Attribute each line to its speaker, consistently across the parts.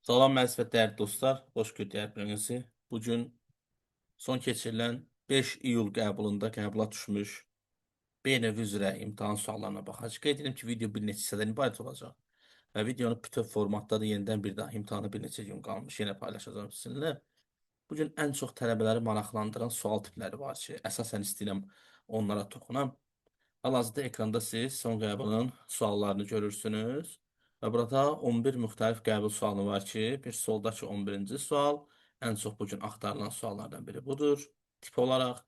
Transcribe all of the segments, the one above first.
Speaker 1: Salam əziz və dəyərli dostlar, xoş gördük hər birinizi. Bu gün son keçirilən 5 iyul qəbulunda qəbula düşmüş B növü üzrə imtahan suallarına baxacağıq. Qeyd edirəm ki, video bir neçə hissədən ibarət olacaq. Və videonu bütöv formatda da yenidən bir daha imtahana bir neçə gün qalmış yenə paylaşacağım sizinlə. Bu gün ən çox tələbələri maraqlandıran sual tipləri var ki, əsasən istəyirəm onlara toxunam. Hal-hazırda ekranda siz son qəbulun suallarını görürsünüz. Və burada 11 müxtəlif qəbul sualı var ki, bir soldakı 11-ci sual ən çox bu gün axtarılan suallardan biri budur tip olaraq.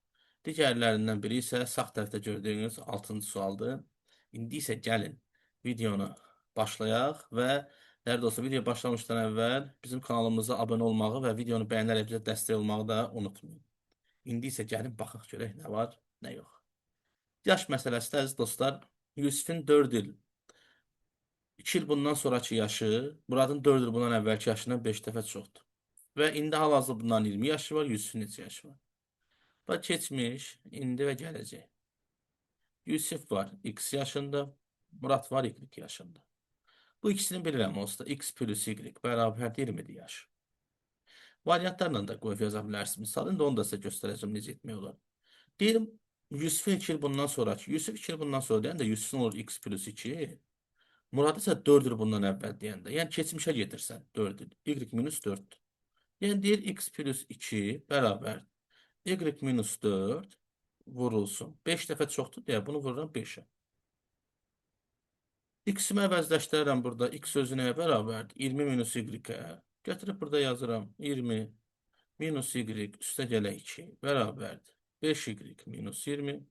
Speaker 1: Digərlərindən biri isə sağ tərəfdə gördüyünüz 6-cı sualdır. İndi isə gəlin videonu başlayaq və dəyərli dostlar, video başlamışdan əvvəl bizim kanalımıza abunə olmağı və videonu bəyənərək bizə dəstək olmağı da unutmayın. İndi isə gəlin baxaq görək nə var, nə yox. Yaş məsələsi də əziz dostlar, Yusifin 4 il 2 il bundan sonraki yaşı Muradın 4 il bundan əvvəlki yaşından 5 dəfə çoxdur. Və indi hal-hazırda bundan 20 yaşı var, Yusifin neçə yaşı var? Bax, keçmiş, indi və gələcək. Yusif var X yaşında, Murad var Y yaşında. Bu ikisini bilirəm onsuz da X plus Y bərabərdir 20 yaş. Variantlarla da qoyub yaza bilərsiniz. Misal, indi onu da sizə göstərəcəm necə etmək olar. Deyirəm, Yusifin 2 il bundan sonraki, Yusif 2 il bundan sonra deyəndə Yusifin olur X plus 2. Murad isə 4 il bundan əvvəl deyəndə, yəni keçmişə gedirsən 4 il, Y minus 4. Yəni deyir X plus 2 bərabər Y minus 4 vurulsun. 5 dəfə çoxdur deyə bunu vururam 5-ə. X-imi əvəzləşdirərəm burada. X sözü nəyə bərabərdir? 20 minus Y-ə. Gətirib burada yazıram. 20 minus Y üstə gələk 2 bərabərdir. 5Y minus 20.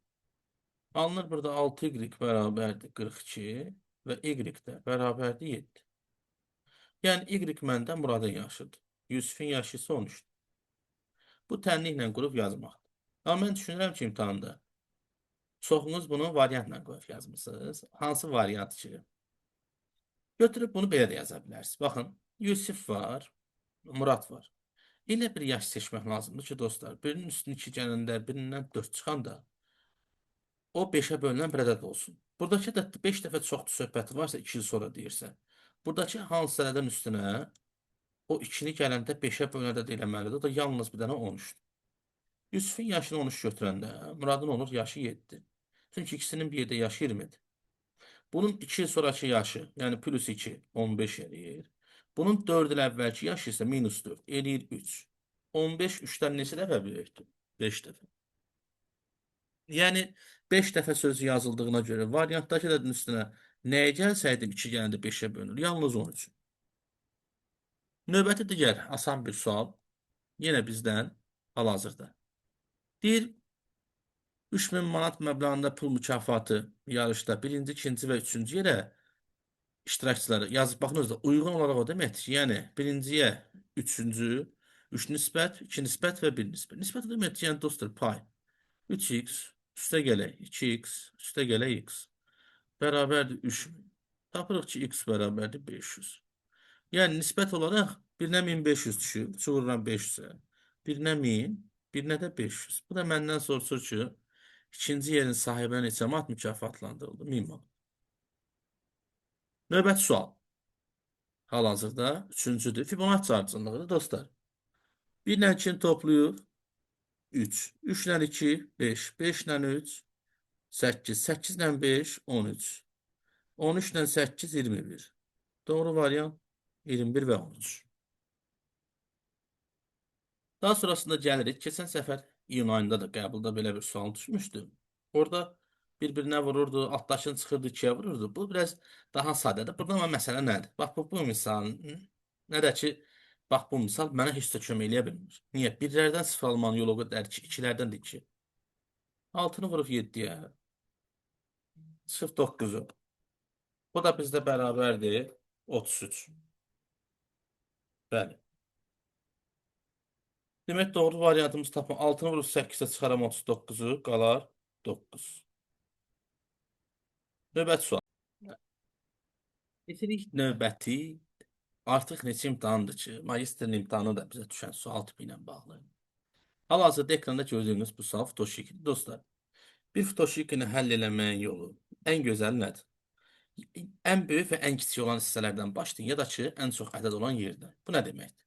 Speaker 1: Alınır burada 6Y bərabərdir 42 və Y də bərabərdir 7. Yəni Y məndə Muradın yaşıdır. Yusifin yaşı isə 13-dür. Bu tənliklə qurub yazmaqdır. Amma mən düşünürəm ki, imtahanda çoxunuz bunu variantla qoyub yazmısınız. Hansı variant ki? Götürüb bunu belə də yaza bilərsiniz. Baxın, Yusif var, Murad var. Elə bir yaş seçmək lazımdır ki, dostlar, birinin üstünü 2 gələndə, birindən 4 çıxanda o 5-ə bölünən bir ədəd olsun. Buradakı ədəd 5 dəfə çoxdur söhbəti varsa 2 il sonra deyirsə. Buradakı hansısa ədədin üstünə o 2-ni gələndə 5-ə bölünən ədəd eləməlidir. O da yalnız bir dənə 13-dür. Yusifin yaşını 13 götürəndə Muradın olur yaşı 7. Çünki ikisinin bir yerdə yaşı 20-dir. Bunun 2 il sonraki yaşı, yəni plus 2, 15 eləyir. Bunun 4 il əvvəlki yaşı isə minus 4, eləyir 3. 15 3-dən neçə dəfə böyükdür? 5 dəfə. Yəni 5 dəfə sözü yazıldığına görə variantdakı ədədin üstünə nəyə gəlsəydim 2 gələndə 5-ə bölünür? Yalnız 13. Növbəti digər asan bir sual yenə bizdən hal-hazırda. Deyir, 3000 manat məbləğində pul mükafatı yarışda birinci, ikinci və üçüncü yerə iştirakçıları yazıb baxın özdə uyğun olaraq o deməkdir ki, yəni birinciyə üçüncü, üç nisbət, iki nisbət və bir nisbət. Nisbət o deməkdir ki, yəni dostlar pay 3x üstə gələk 2x üstə gələk x bərabərdir 3000. Tapırıq ki, x bərabərdir 500. Yəni nisbət olaraq birinə 1500 düşür, vururam 500-ə. Birinə 1000, birinə də 500. Bu da məndən soruşur ki, ikinci yerin sahibinə neçə manat mükafatlandırıldı? 1000 manat. Növbəti sual. Hal-hazırda üçüncüdür. Fibonacci ardıcıllığıdır dostlar. 1 ilə 2-ni toplayıb 3. 3 ilə 2, 5. 5 ilə 3, 8. 8 ilə 5, 13. 13 ilə 8, 21. Doğru variant 21 və 13. Daha sonrasında gəlirik. Keçən səfər iyun ayında da qəbulda belə bir sual düşmüşdü. Orada bir-birinə vururdu, altdakını çıxırdı, ikiyə vururdu. Bu biraz daha sadədir. Burada amma məsələ nədir? Bax, bu misal, nə də ki, bax, bu misal mənə heç də kömək eləyə bilmir. Niyə? Birlərdən sıfır almanın yolu o qədər ki, ikilərdən də 2. 6-nı vurub 7-yə. Çıxıb 9-u. Bu da bizdə bərabərdir 33. Bəli. Demək, doğru variantımız tapma. 6-nı vurub 8-ə çıxaram 39-u, qalar 9. Növbəti sual. Keçirik növbəti. Artıq neçə imtahandır ki, magistrin imtahanı da bizə düşən sual tipi ilə bağlı. Hal-hazırda ekranda gördüyünüz bu sual Futoshiki. Dostlar, bir Futoshikini həll eləməyin yolu ən gözəli nədir? Ən böyük və ən kiçik olan hissələrdən başlayın, ya da ki, ən çox ədəd olan yerdən. Bu nə deməkdir?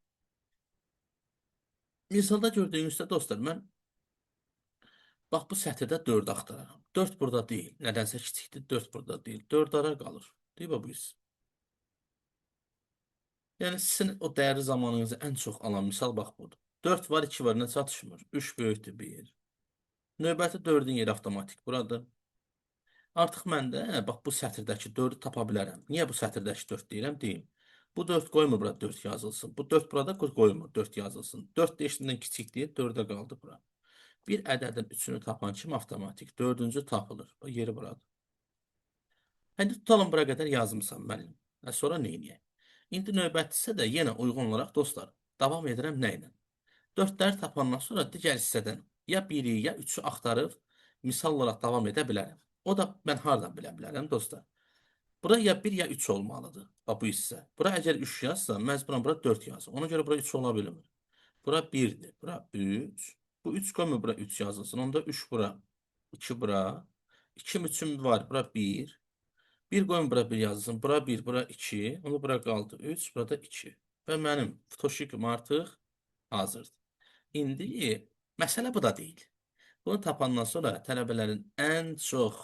Speaker 1: Misalda gördüyünüzdə dostlar, mən bax bu sətirdə 4 axtararam. 4 burada deyil. Nədənsə kiçikdir, 4 burada deyil. 4 ara qalır. Deyil bu hissə. Yəni sizin o dəyərli zamanınızı ən çox alan misal bax budur. 4 var, 2 var, nə çatışmır? 3 böyükdür 1. Növbəti 4-ün yeri avtomatik buradır. Artıq mən də bax bu sətirdəki 4-ü tapa bilərəm. Niyə bu sətirdəki 4 deyirəm? Deyim. Bu 4 qoymur bura 4 yazılsın. Bu 4 burada qoymur 4 yazılsın. 4 də kiçik deyil, 4-ə qaldı bura. Bir ədədin 3-ünü tapan kimi avtomatik 4-cü tapılır. O yeri buradır. İndi tutalım bura qədər yazmışam müəllim. Sonra nə edəyək? İndi növbətisə də yenə uyğun olaraq dostlar, davam edirəm nə ilə? 4-ləri tapandan sonra digər hissədən ya 1-i, ya 3-ü axtarıb misal olaraq davam edə bilərəm. O da mən hardan bilə bilərəm dostlar? Bura ya 1 ya 3 olmalıdır. Bax bu hissə. Bura əgər 3 yazsam, məcburan bura 4 yazım. Ona görə bura 3 ola bilmir. Bura 1-dir. Bura 3. Bu 3 qoymur bura 3 yazılsın. Onda 3 bura, 2 bura. 2 3-üm var. Bura 1. 1 qoyun bura 1 yazılsın. Bura 1, bura 2. Onda bura qaldı 3, burada 2. Və mənim fotoşikim artıq hazırdır. İndi məsələ bu da deyil. Bunu tapandan sonra tələbələrin ən çox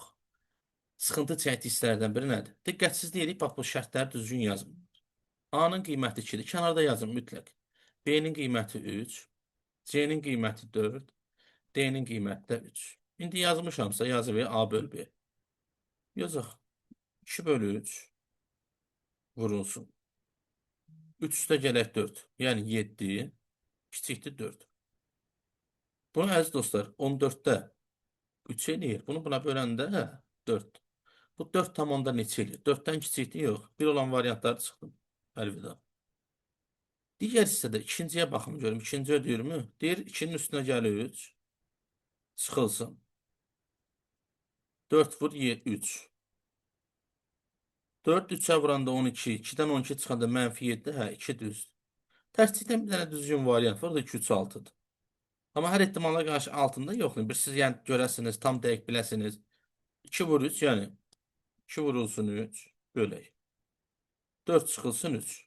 Speaker 1: sıxıntı çəkdiyi hissələrdən biri nədir? Diqqətsizlik edib, bax bu şərtləri düzgün yazmır. A-nın qiyməti 2-dir. Kənarda yazın mütləq. B-nin qiyməti 3, C-nin qiyməti 4, D-nin qiyməti də 3. İndi yazmışamsa yazı ver A böl B. Yazaq. 2 bölü 3 vurulsun. 3 üstə gələk 4. Yəni 7 kiçikdir 4. Bunu əziz dostlar 14-də 3 eləyir. Bunu buna böləndə 4. Bu 4 tam onda neçə eləyir? 4-dən kiçikdir yox. Bir olan variantları çıxdım. Əlvida. Digər hissədə ikinciyə baxım görüm. İkinci ödəyirmi? Deyir 2-nin üstünə gəlir 3. Çıxılsın. 4 vur 3. 4 3-ə vuranda 12. 2-dən 12 çıxanda mənfi 7. Hə, 2 düzdür. Tərslikdən bir dənə düzgün variant var. O da 2, 3, 6-dır. Amma hər ehtimala qarşı altında yoxdur. Bir siz yəni görəsiniz, tam dəqiq biləsiniz. 2 vur 3, yəni 2 vurulsun 3, bölək. 4 çıxılsın 3.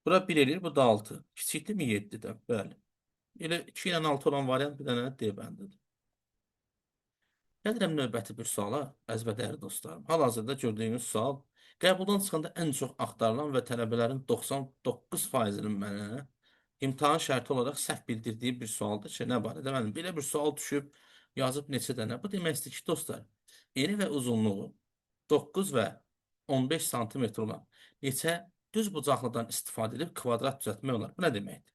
Speaker 1: Bura 1 eləyir, bu da 6. Kiçikdirmi 7-dən? Bəli. Elə 2 ilə 6 olan variant bir dənə D bəndidir. Gəlirəm növbəti bir suala, əziz və dəyərli dostlarım. Hal-hazırda gördüyünüz sual qəbuldan çıxanda ən çox axtarılan və tələbələrin 99%-inin mənə imtahan şərti olaraq səhv bildirdiyi bir sualdır ki, nə barədə? Mənim belə bir sual düşüb, yazıb neçə dənə. Bu deməkdir ki, dostlar, eni və uzunluğu 9 və 15 sm olan neçə düz bucaqlıdan istifadə edib kvadrat düzəltmək olar. Bu nə deməkdir?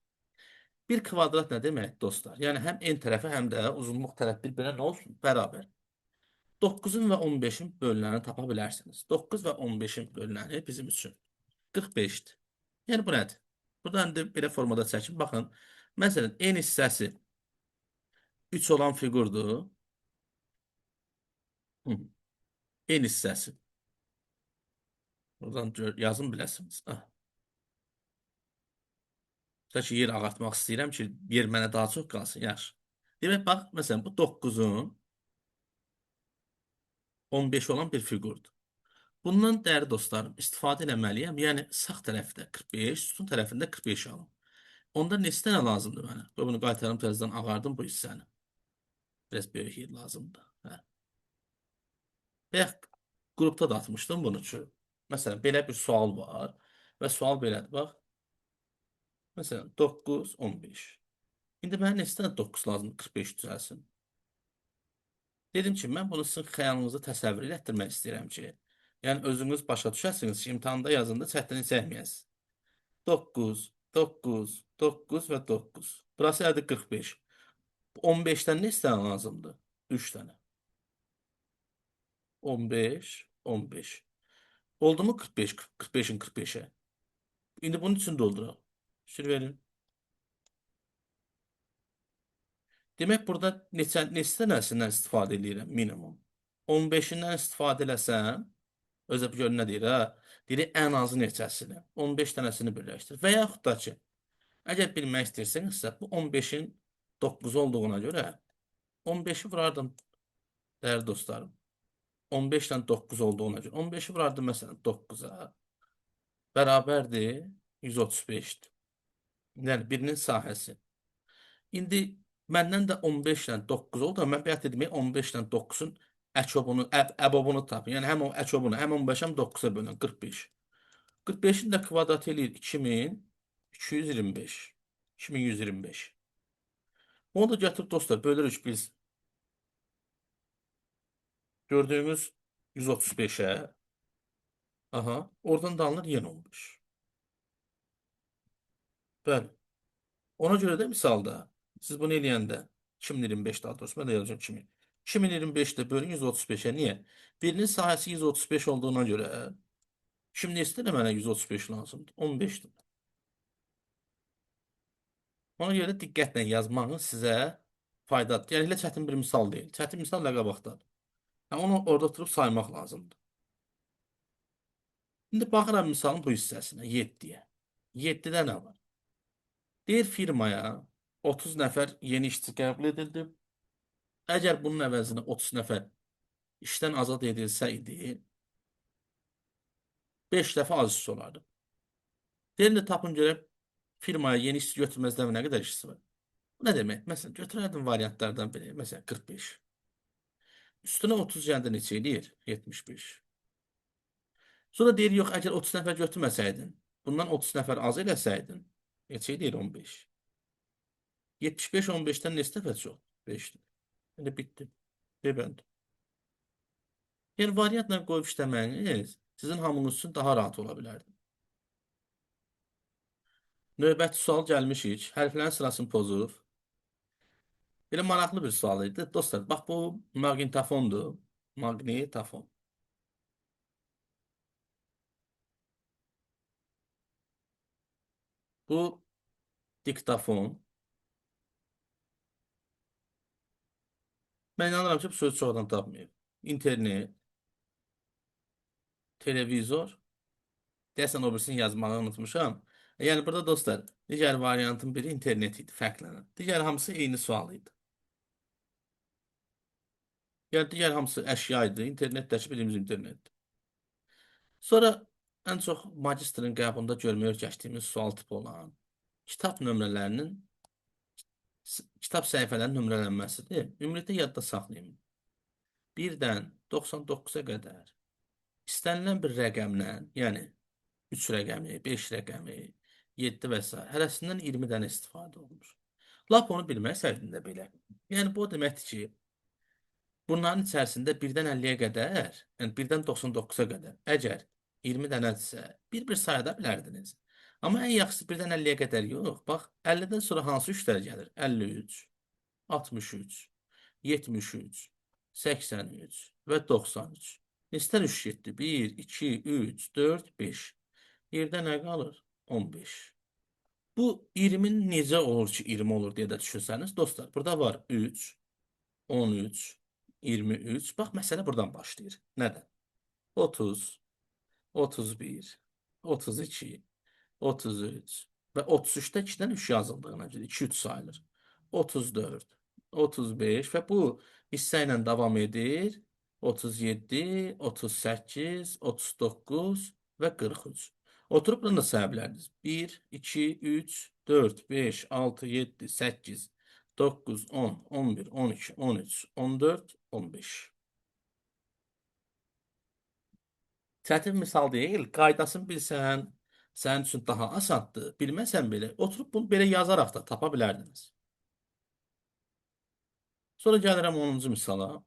Speaker 1: Bir kvadrat nə deməkdir, dostlar? Yəni həm en tərəfi, həm də uzunluq tərəf bir-birinə nə olsun? Bərabər. 9-un və 15-in bölünəni tapa bilərsiniz. 9 və 15-in bölünəni bizim üçün 45-dir. Yəni bu nədir? Buradan indi belə formada çəkin. Baxın, məsələn, en hissəsi 3 olan fiqurdur. Hı. En hissəsi. Buradan yazın biləsiniz. Ah. Tutaq ki, yer ağartmaq istəyirəm ki, yer mənə daha çox qalsın. Yaxşı. Demək, bax, məsələn, bu 9-un 15 olan bir fiqurdur. Bundan dəyərli dostlarım, istifadə eləməliyəm. Yəni, sağ tərəfdə 45, sütun tərəfində 45 alım. Onda neçə dənə lazımdır mənə? Qoy bunu qaytarım, təzədən ağardım bu hissəni. Biraz böyük yer lazımdır. Hə. Bayaq qrupda da atmışdım bunu ki. Məsələn, belə bir sual var və sual belədir. Bax. Məsələn, 9, 15. İndi mənə neçə dənə 9 lazımdır 45 düzəlsin? Dedim ki, mən bunu sizin xəyalınızda təsəvvür elətdirmək istəyirəm ki, yəni özünüz başa düşəsiniz ki, imtahanda yazında çətinlik çəkməyəsiniz. 9, 9, 9 və 9. Burası elədi 45. 15-dən neçə dənə lazımdır? 3 dənə. 15, 15. Oldu mu 45, 45-in 45-ə? İndi bunun üçün dolduraq. Fikir verin. Demək, burada neçə dənəsindən istifadə eləyirəm minimum? 15-indən istifadə eləsəm, özə gör nə deyir, ha? Deyir, ən azı neçəsini? 15 dənəsini birləşdir. Və yaxud da ki, əgər bilmək istəyirsinizsə, bu 15-in 9 olduğuna görə 15-i vurardım, dəyərli dostlarım. 15 ilə 9 olduğuna görə. 15-i vurardım məsələn 9-a. Bərabərdir 135-dir. Yəni birinin sahəsi. İndi məndən də 15 ilə 9 oldu. Mən bayaq dedim 15 ilə 9-un əkobunu, əbobunu tapın. Yəni həm o əkobunu, həm 15 həm 9-a bölün 45. 45-in də kvadratı eləyir 2225. 2125. Onu da gətirib dostlar bölürük biz. Gördüyümüz 135-ə. Aha, oradan da alınır yenə 15. Bəli. Ona görə də misalda siz bunu eləyəndə 2025 daha doğrusu mən də yazacağım 2000. 2025-də bölün 135-ə. Niyə? Birinin sahəsi 135 olduğuna görə şimdi istəyir mənə 135 lazımdır. 15-dir. Ona görə diqqətlə yazmağın sizə faydadır. Yəni elə çətin bir misal deyil. Çətin misal nə qabaqdadır. Yəni, onu orada oturub saymaq lazımdır. İndi baxıram misalın bu hissəsinə, 7-yə. 7-də nə var? Deyir firmaya 30 nəfər yeni işçi qəbul edildi. Əgər bunun əvəzinə 30 nəfər işdən azad edilsəydi, 5 dəfə az işçi olardı. Deyir də tapın görək firmaya yeni işçi götürməzdən nə qədər işçisi var? Bu nə demək? Məsələn, götürərdim variantlardan biri. Məsələn, 45. Üstünə 30 gəndə neçə eləyir? 75. Sonra deyir, yox, əgər 30 nəfər götürməsəydin, bundan 30 nəfər az eləsəydin, neçə eləyir? 15. 75 15-dən neçə dəfə çox? 5-dir. Yəni, bitdi. Bebənd. Yəni, variantla qoyub işləməyiniz sizin hamınız üçün daha rahat ola bilərdi. Növbəti sual gəlmişik. Hərflərin sırasını pozuruq. Belə maraqlı bir sual idi. Dostlar, bax bu maqnitofondur. Maqnitofon. Bu diktofon. Mən inanıram ki, bu sözü çox adam tapmayıb. İnternet, televizor. Deyəsən o birisini yazmağı unutmuşam. Yəni burada dostlar, digər variantın biri internet idi, fərqlənən. Digər hamısı eyni sual idi. Yəni digər hamısı əşya idi. İnternetdəki bildiyimiz internetdir. Sonra ən çox magistrin qəbulunda görməyə öyrəşdiyimiz sual tipi olan kitab nömrələrinin, kitab səhifələrinin nömrələnməsidir. Ümumiyyətlə yadda saxlayın. 1-dən 99-a qədər istənilən bir rəqəmlə, yəni 3 rəqəmi, 5 rəqəmi, 7 və s. Hərəsindən 20 dənə istifadə olunur. Lap onu bilməsəydin də belə. Yəni bu o deməkdir ki, bunların içərisində 1-dən 50-yə qədər, yəni 1-dən 99-a qədər, əgər 20 dənədirsə, bir-bir saya da bilərdiniz. Amma ən yaxşısı 1-dən 50-yə qədər yox. Bax, 50-dən sonra hansı üçlər gəlir? 53, 63, 73, 83 və 93. Neçədən 3 getdi? 1, 2, 3, 4, 5. Yerdə nə qalır? 15. Bu 20 necə olur ki, 20 olur deyə də düşünsəniz, dostlar, burada var 3, 13, 23. Bax, məsələ buradan başlayır. Nədən? 30, 31, 32, 33 və 33-də 2-dən 3 yazıldığına görə 2-3 sayılır. 34, 35 və bu hissə ilə davam edir. 37, 38, 39 və 43. Oturub bunu da saya bilərdiniz. 1, 2, 3, 4, 5, 6, 7, 8, 9, 10, 11, 12, 13, 14, 15. Çətin misal deyil. Qaydasını bilsən, sənin üçün daha asandır. Bilməsən belə, oturub bunu belə yazaraq da tapa bilərdiniz. Sonra gəlirəm 10-cu misala.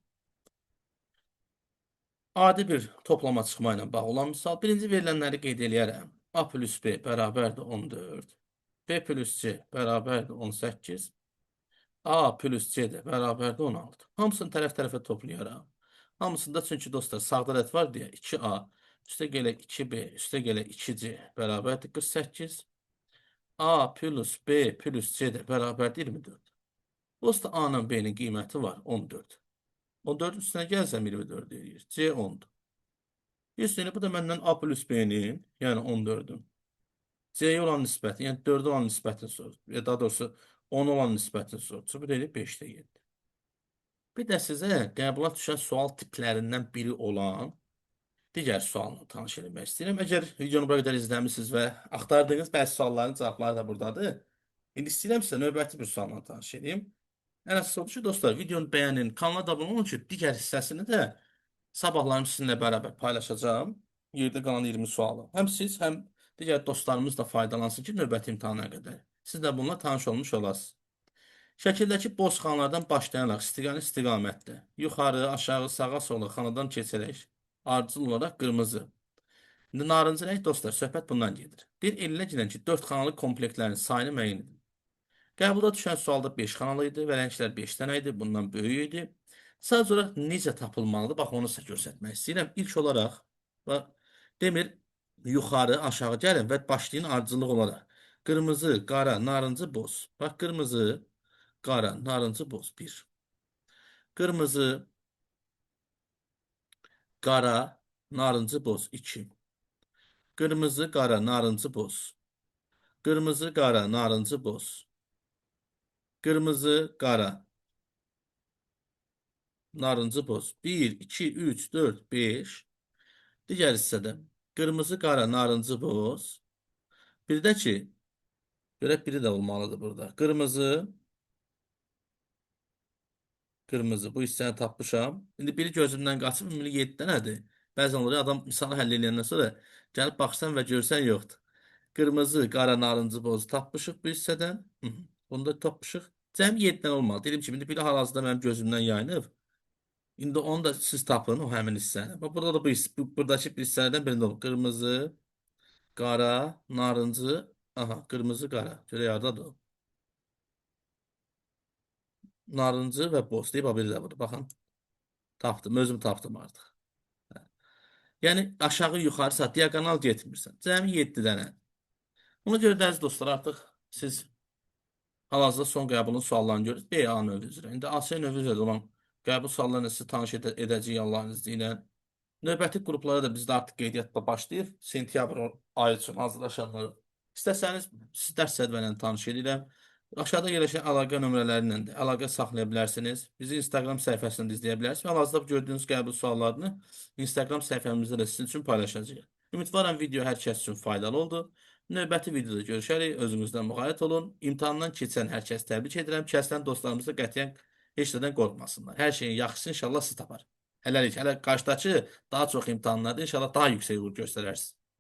Speaker 1: Adi bir toplama çıxma ilə bağlı olan misal. Birinci verilənləri qeyd eləyərəm. A plus B bərabərdir 14. B plus C bərabərdir 18. A plus C də bərabərdir 16. Hamısını tərəf-tərəfə toplayaram. Hamısında çünki dostlar sağda rədd var deyə 2A üstə gələ 2B üstə gələ 2C bərabərdir 48. A plus B plus C də bərabərdir 24. Dosta A ilə B-nin qiyməti var 14. 14 üstünə gəlsəm 24 eləyir. C 10-dur. Üstünə bu da məndən A plus B-nin, yəni 14-ün C-yə olan nisbəti, yəni 4-ə olan nisbətini sorur. Ya daha doğrusu 10 olan nisbətini sorur. Bu da eləyir 5-də 7. Bir də sizə qəbula düşən sual tiplərindən biri olan digər sualla tanış etmək istəyirəm. Əgər videonu bura qədər izləmisiniz və axtardığınız bəzi sualların cavabları da buradadır. İndi istəyirəm sizə növbəti bir sualla tanış edeyim. Ən əsas odur ki, dostlar, videonu bəyənin, kanala da abunə olun ki, digər hissəsini də sabahlarım sizinlə bərabər paylaşacağam. Yerdə qalan 20 sualı. Həm siz, həm digər dostlarımız da faydalansın ki, növbəti imtahana qədər. Siz də bununla tanış olmuş olasınız. Şəkildəki boz xanalardan başlayaraq istiqamətdə yuxarı, aşağı, sağa, sola xanadan keçərək ardıcıl olaraq qırmızı. İndi narıncı rəng dostlar, söhbət bundan gedir. Bir elinə gələn ki, 4 xanalı komplektlərin sayını müəyyən edin. Qəbulda düşən sualda 5 xanalı idi və rənglər 5 dənə idi, bundan böyük idi. Sadəcə olaraq necə tapılmalıdır? Bax, onu sizə göstərmək istəyirəm. İlk olaraq, bax, demir yuxarı, aşağı gəlin və başlayın ardıcıllıq olaraq. Qırmızı, qara, narıncı, boz. Bax, qırmızı, qara, narıncı, boz. 1. Qırmızı, qara, narıncı, boz. 2. Qırmızı, qara, narıncı, boz. Qırmızı, qara, narıncı, boz. Qırmızı, qara, narıncı, boz. 1, 2, 3, 4, 5. Digər hissədə qırmızı, qara, narıncı, boz. Bir də ki, görək biri də olmalıdır burada. Qırmızı, qırmızı. Bu hissəni tapmışam. İndi biri gözümdən qaçıb, ümumi 7 dənədir. Bəzən olur, adam misalı həll eləyəndən sonra gəlib baxsan və görsən yoxdur. Qırmızı, qara, narıncı, boz tapmışıq bu hissədən. Bunu da tapmışıq. Cəmi 7 dənə olmalı. Dedim ki, indi biri hal-hazırda mənim gözümdən yayınıb. İndi onu da siz tapın, o həmin hissəni. Bax, burada da buradakı bir hissələrdən birində olur. Qırmızı, qara, narıncı, aha, qırmızı, qara. Görək hardadır o. Narıncı və boz deyib, biri də burada. Baxın, tapdım, özüm tapdım artıq. Yəni, aşağı, yuxarı sat, diaqonal getmirsən. Cəmi 7 dənə. Ona görə də əziz dostlar, artıq siz hal-hazırda son qəbulun suallarını görürsünüz. B, A növü üzrə. İndi A, C növü üzrə olan qəbul suallarını sizi tanış edəcəyik Allahın izni ilə. Növbəti qruplara da bizdə artıq qeydiyyatla başlayır. Sentyabr ayı üçün hazırlaşanları. İstəsəniz siz dərs cədvəli ilə tanış edirəm. Aşağıda yerləşən əlaqə nömrələri ilə də əlaqə saxlaya bilərsiniz. Bizi Instagram səhifəsində izləyə bilərsiniz. Və hal-hazırda gördüyünüz qəbul suallarını Instagram səhifəmizdə də sizin üçün paylaşacağıq. Ümidvaram video hər kəs üçün faydalı oldu. Növbəti videoda görüşərik. Özünüzdən müğayət olun. İmtahandan keçən hər kəs təbrik edirəm. Kəsilən dostlarımız da qətiyyən heç nədən qorxmasınlar. Hər şeyin yaxşısını inşallah siz tapar. Hələlik, hələ qarşıdakı daha çox imtahanlarda inşallah daha yüksək uğur göstərərsiniz.